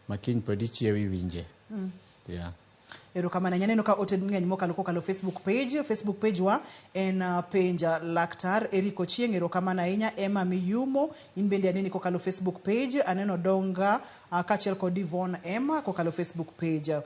Ma kiny pod ichiew iwinje. Yeah. Erokamano. Aneno ka ote ng'eny mokalo kokalo Facebook page. Facebook page wa en penja laktar Eric Ochieng. Erokamano ahinya. Emma Miyumo, in bende aneni kokalo Facebook page. Aneno Donga kaachiel kod Yvonne Emma kokalo Facebook page.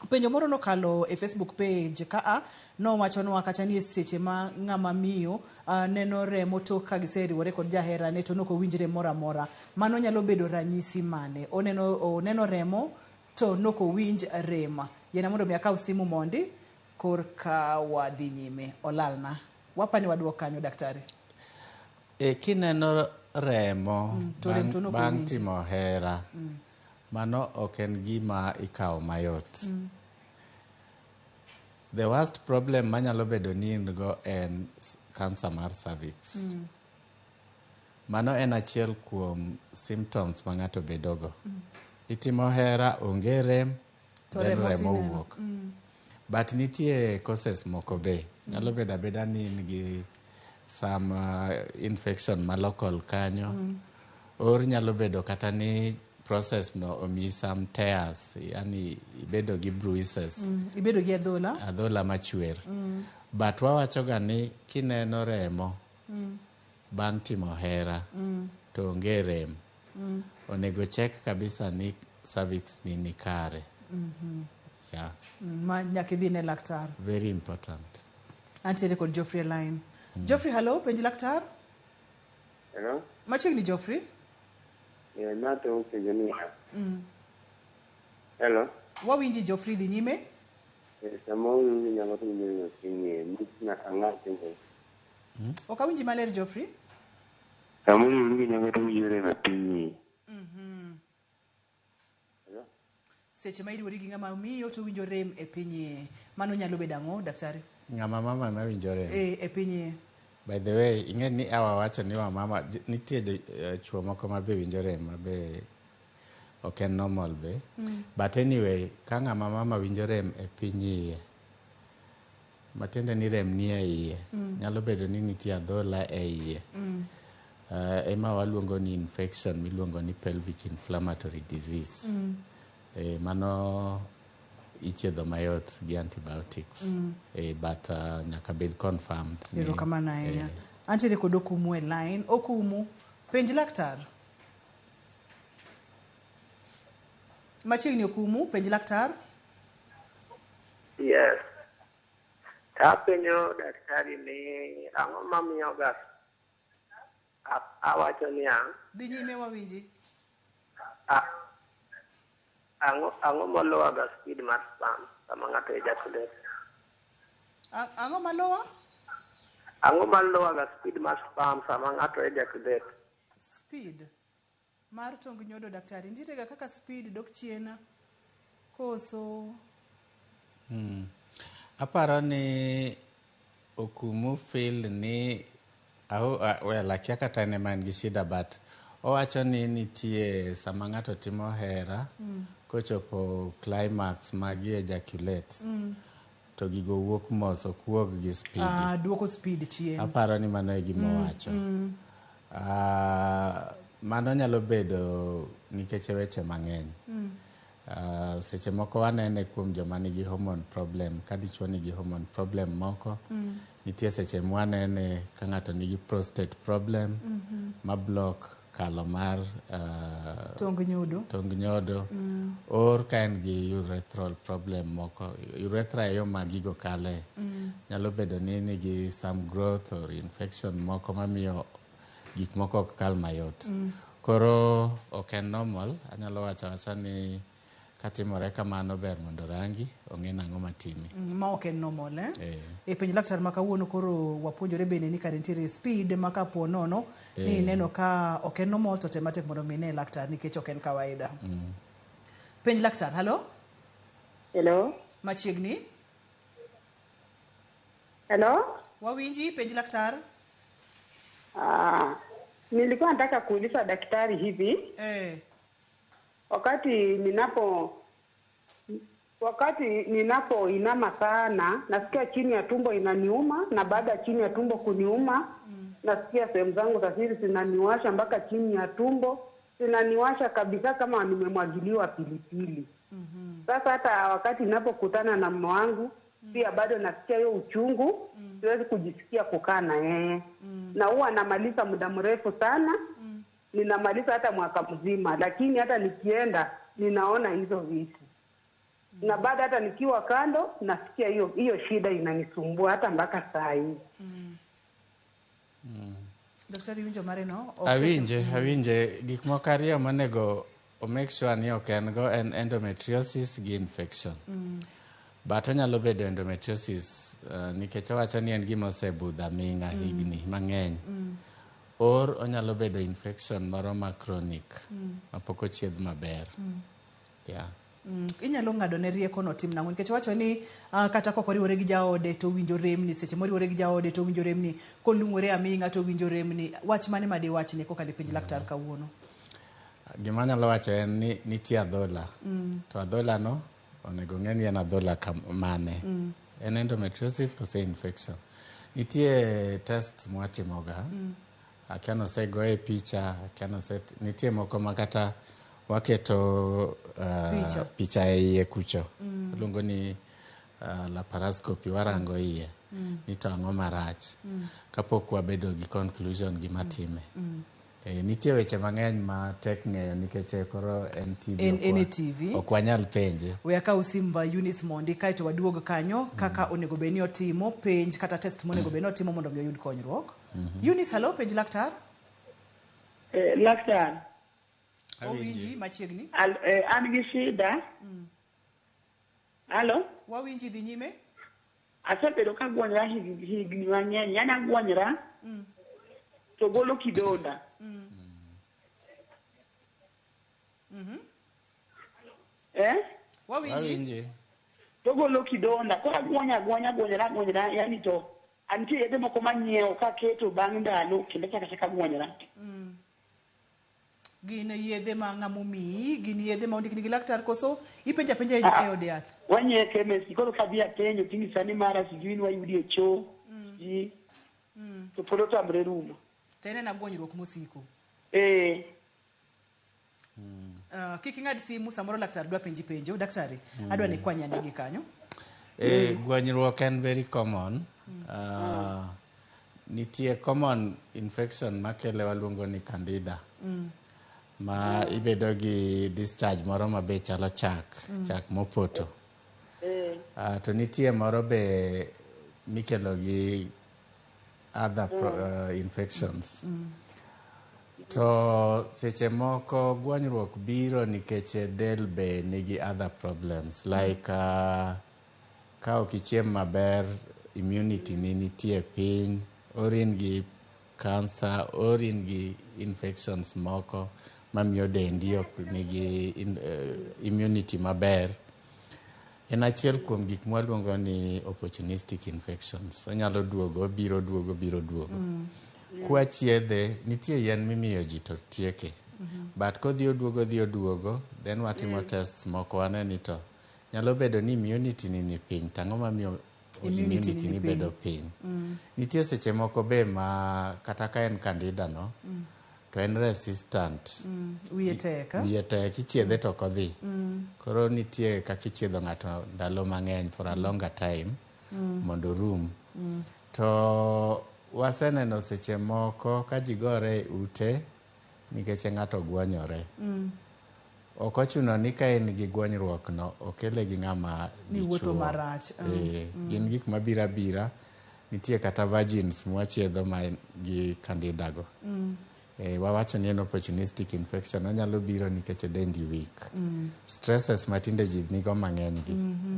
Penjo moro nokalo e Facebook page kaa nowachonwa kata ni e seche ma ng'ama miyo neno remo tok ka giseriwore kod jaherane to nokowinj rem moro amora. Mano nyalo bedo ranyisi mane? Oneno remo to nokowinj rem. Yiena mondo mi akaw simu mondi korka wadhi nyime. Olalna. Wapani waduok kanyo daktari. Kineno remo bang' timo hera, mano ok en gima ikawo mayot. The worst problem manyalo bedo ni in go en cancer mar cervix. Mano en achiel kuom symptoms ma ng'ato bedogo. Itimo hera, onge rem, then remo wuok. But nitie causes moko be. Nyalo bedo abeda ni in gi some infection ma local kanyo. Or nyalo bedo kata ni process no omiyi some tears, yani ibedo gi bruises. Ibedo gi adhola. Adhola machwer. But wawachoga ni kineno remo bang' timo hera to onge rem. Onego check kabisa ni cervix ni kare. Yeah. Ma nyaka idhi ne laktar. Very important. Antiere kod Geoffrey line. Geoffrey, hello, penj laktar. Hello. Machiegni Geoffrey. Nato penjo niya. Hello. Wawinji Geoffrey, dhi nyime. Sama uriwori gi nyako to iwinjo rem e piny iye. Na ang'o timore? Ok awinji maler Geoffrey. Sama uriwori gi nyako to iwinjo rem e piny iye. Seche ma iriwori gi ng'ama miyo to winjo rem e piny iye. Mano nyalo bedo ang'o, daktari? Ng'ama mama ema winjo rem. E piny iye. By the way, ing'e ni awa wacho ni wamama nitie chuo moko ma be winjo rem ma be ok en normal be. But anyway, ka ng'ama mama winjo rem e piny iye, matiende ni rem nie iye, nyalo bedo ni nitie adhola e iye. Ema waluongo ni infection miluongo ni pelvic inflammatory disease. Mano ichiedho mayot gi antibiotics. But nyaka bed confirmed. Erokamano ahinya. Antiere kod Okumu e line. Okumu, penj laktar. Machiegni Okumu, penj laktar. Yes. Apenjo daktari ni ang'o mamiyo ga awacho niya. Dhi nyime wawinji. Ang'o malowa ga speed mar sperm sama ng'ato ejaculate? Ang'o malowa? Ang'o malowa ga speed mar sperm sama ng'ato ejaculate? Speed mar tong nyodo daktari nitiere ga kaka speed dok chien koso? Aparo ni Okumu feel ni well, akia kata en ema en gi shida, but owacho ni nitie sama ng'ato timo hera kochopo climax magi ejaculate to gigo wuok mos, ok wuog gi speed. Duoko speed chien. Aparo ni mano e gima owacho. Mano nyalo bedo nikech weche mang'eny. Seche moko wanene kuom joma nigi hormone problem, ka dichuo nigi hormone problem moko, nitie seche mwanene ka ng'ato nigi prostate problem ma block kalo mar tong nyodo, tong nyodo. Or ka en gi urethral problem moko, urethra e yo ma gigo kale. Nyalo bedo ni nigi some growth or infection moko mamiyo gik moko ok kal mayot. Koro ok en normal, anyalo wacho awacha ni katimore kamano ber mondo rangi ong'e nang'o matime. Ma ok en normal, eh? E penj laktar ma kawuono koro wapuonjore bende ni kare nitiere speed ma kapo nono ni ineno ka ok en normal to tem matek mondo mi ine laktar nikech ok en kawaida. Penj laktar, hello? Hello? Machiegni? Hello? Wawinji, penj laktar. Nilikuwa nataka kuuliza daktari hivi. Wakati ninapo inama sana, nasikia chini ya tumbo inaniuma, na baada ya chini ya tumbo kuniuma, nasikia sehemu zangu za siri zinaniwasha mpaka chini ya tumbo, zinaniwasha kabisa kama nimemwagiliwa pilipili. Sasa hata wakati ninapokutana na mume wangu, pia bado nasikia hiyo uchungu, siwezi kujisikia kukaa na yeye. Na huwa namaliza muda mrefu sana. Ninamaliza hata mwaka mzima, lakini hata nikienda ninaona hizo vitu. Na baada hata nikiwa kando nasikia hiyo shida inanisumbua hata mpaka saa hii. Daktari winjo mare no? Awinje gik moko ariyo monego o make sure ni ok en go en endometriosis gi infection. But onyalo bedo endometriosis nikech owacho ni en gima osebudho aming'a higni mang'eny. Or onyalo bedo infection moro ma chronic mapok ochiedh maber. Yeah. Inyalo ng'ado ne rieko no tim nang'o nikech wacho ni kata kok oriwore gi jaode to winjo remni, seche moriwore gi jaode to winjo remni, kolung'ore aming'a to winjo remni. Wach mane ma diwachne kokalo e penj laktar kawuono? Gima anyalo wacho en ni nitie adhola. To adhola no onego ng'e ni en adhola mane. En endometriosis kose infection. Nitie tests mwatimoga. Akia nosegoye picha, akia nitie moko ma kata waketo picha e iye kucho. Iluongo ni laparoscopy, warango iye. Ni to ang'o marach. Kapok wabedo gi conclusion gima time. Nitie weche mang'eny ma tek ng'eyo nikech koro en TV. En e TV. Ok wanyal penje. We akaw simba Eunice mondi kaeto waduog kanyo kaka onego bed ni otimo penj kata test monego bed ni otimo mondo mi oyud konyruok. Eunice, hello, penj laktar. Laktar. Owinji machiegni. An gi shida. Halo? Wawinji, dhi nyime. Asebedo ka gwonyra higni mang'eny. Yani agwonyra to golo kidonda. Eh? Wawinji. To golo kidonda. Koro agwonya agwonya gwonyra gwonyra yani to antie yedhe moko manyiewo kaketo bang' ndalo kendo achako achaka gwonyra. Gin yedhe ma ng'ama omiyi, gin yedhe ma ondikni gi laktar koso ipenjo apenja e od yath? Wanyiewe chemist koro kadhi apenjo ting'isa ni mara sijui ni wayudi e choo ji to pod otamre rumo. To en ena gwonyruok mosiko. Eh. Kik ing'ad simu, samoro laktar dwa penji penjo. Daktari, adwa ni ikwany ane gi kanyo. Gwonyruok en very common. Nitie common infection makele waluongo ni candida. Ma ibedo gi discharge moro ma be chalo chak, chak mopoto. To nitie moro be mikelo gi other infections. To seche moko gwonyruok biro nikech del be nigi other problems like ka ok ichiem maber, immunity ni nitie piny, or in gi cancer, or in gi infections moko mamiyo dendi ok nigi immunity maber. En achiel kuom gik mwaluongo ni opportunistic infections. Onyalo duogo, obiro duogo, obiro duogo. Kwachiedhe, nitie yien mimiyo ji to tieke. But kodhi oduogo odhi oduogo, then watimo tests moko wane ni to nyalo bedo ni immunity ni piny. To ang'o mamiyo Immunity immunity ni ni piny? bedo piny? Nitie seche moko be ma kata ka en candida no, to en resistant. Wiye tek. Eh? Wiye tek, ichiedhe to ok odhi. Koro nitie kaka ichiedho ng'ato ndalo mang'eny for a longer time mondo orum. To waseneno seche moko ka ji gore e ute nikech ng'ato gwonyore. Ok ochuno ni ka en gi gwonyruok no okele gi ng'ama Ni wuotho dichuo. marach. Gin gik mabiro abira. Nitie kata virgins mwachiedho ma gi candida go. Wawacho ni en opportunistic infection, onyalo biro nikech dendi weak. Stresses matinde ji nigo mang'eny gi.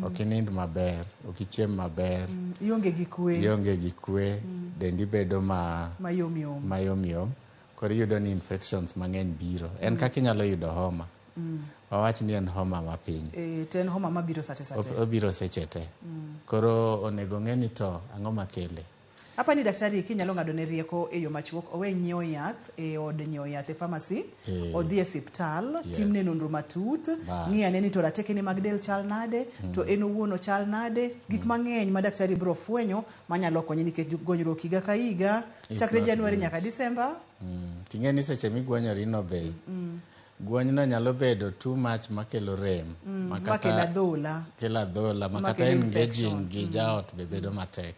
Ok inind maber, ok ichiem maber, Ionge gi kwe. ionge gi kwe, dendi bedo ma Mayom yom. mayom yom. Koro iyudo ni infections mang'eny biro. En kaka inyalo yudo homa. Wawach ni en homa mapiny. To en homa mabiro sate sate. Obiro seche te. Koro onego ng'e ni to ang'o makele. Apa ni daktari kinyalo ng'ado ne rieko e yo machuok, owe nyiewo yath e od nyiewo yath e pharmacy, odhi e siptal, timne nonro matut, ng'i ane ni to ratekene mag del chal nade, to en owuon ochal nade, gik mang'eny ma daktari biro fwenyo manyalo konye nikech gonyruok higa ka higa, It's chakre not January good. nyaka December. Ting'e ni seche migwonyori no be, gwonyno nyalo bedo too much makelo rem. Makelo adhola. Kelo adhola, ma kata Makelo engaging infection. gi jaot be bedo matek.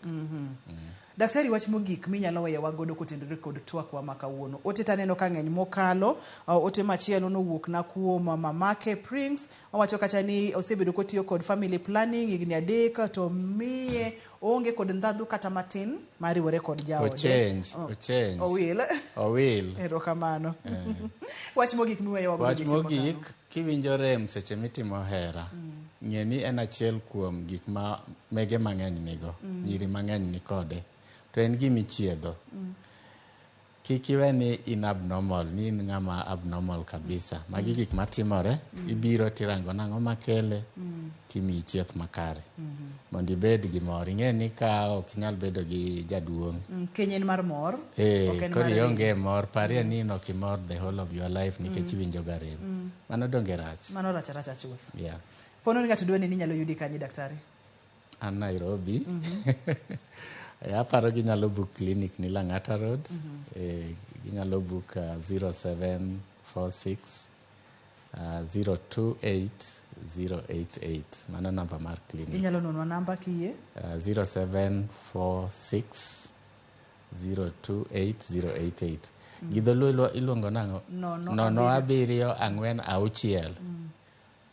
Daktari, wach mogik minyalo weyowa godo kotenore kod twakwa ma kawuono. Ote taneno ka ng'eny mokalo. Ote machielo nowuok na kuom Mamake Prince. Owacho kacha ni osebedo kotiyo kod family planning higni 3 to miye oonge kod ndhadhu kata matin mariwore kod jaode. Ochange, ochange. Owil. Owil. Erokamano. Wach mogik miweyowa godo Wach odiechieng' mogik, makawuono. kiwinjo rem seche mitimo hera, ng'e ni en achiel kuom gik ma mege mang'eny nigo, nyiri mang'eny ni kode. To en gima ichiedho. Kik iwe ni in abnormal, ni in ng'ama abnormal kabisa. Magi gik matimore, ibiro tirango nang'o makele, timiyi chieth makare. Mondo ibed gi mor. Ing'e ni ka ok inyal bedo gi jaduong', Keny en mar mor. Ok en koro mar ionge mor, parie ni in ok imor the whole of your life nikech iwinjo ga rem. Mano donge rach. Mano rach aracha chuth. Yeah. Pono ni ng'ato dwa ni inyalo yudi kanye daktari? An Nairobi. Aparo ginyalo book clinic ni Lang'ata Road. Ginyalo book 0746 028 088. Mano namba mar clinic. Inyalo nonwa namba kiyie? 0746 028 088. Gi dholuo iluongo nang'o? 0 7 4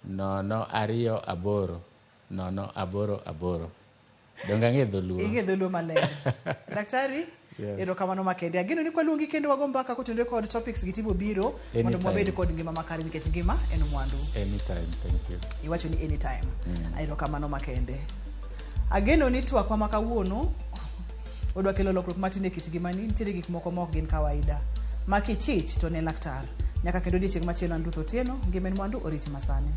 6 0 2 8 0 8 8. Donge ang'e dholuo? Ing'e dholuo maler. Daktari, Yes. Erokamano makende. Ageno ni kwaluongi kendo wago mbaka kotenore kod topics gi tibo biro mondo Anytime. wabed kod ngima makare nikech ngima en mwandu. Anytime, thank you. Iwacho ni anytime. Erokamano makende. Ageno ni twakwa ma kawuono odwa kelo lokruok matin e kit ngimani. Nitiere gik moko ma ok gin kawaida. Ma kichich to ne laktar. Nyaka kendo odiechieng' machielo an Ruth Otieno, ngima en mwandu oriti masani.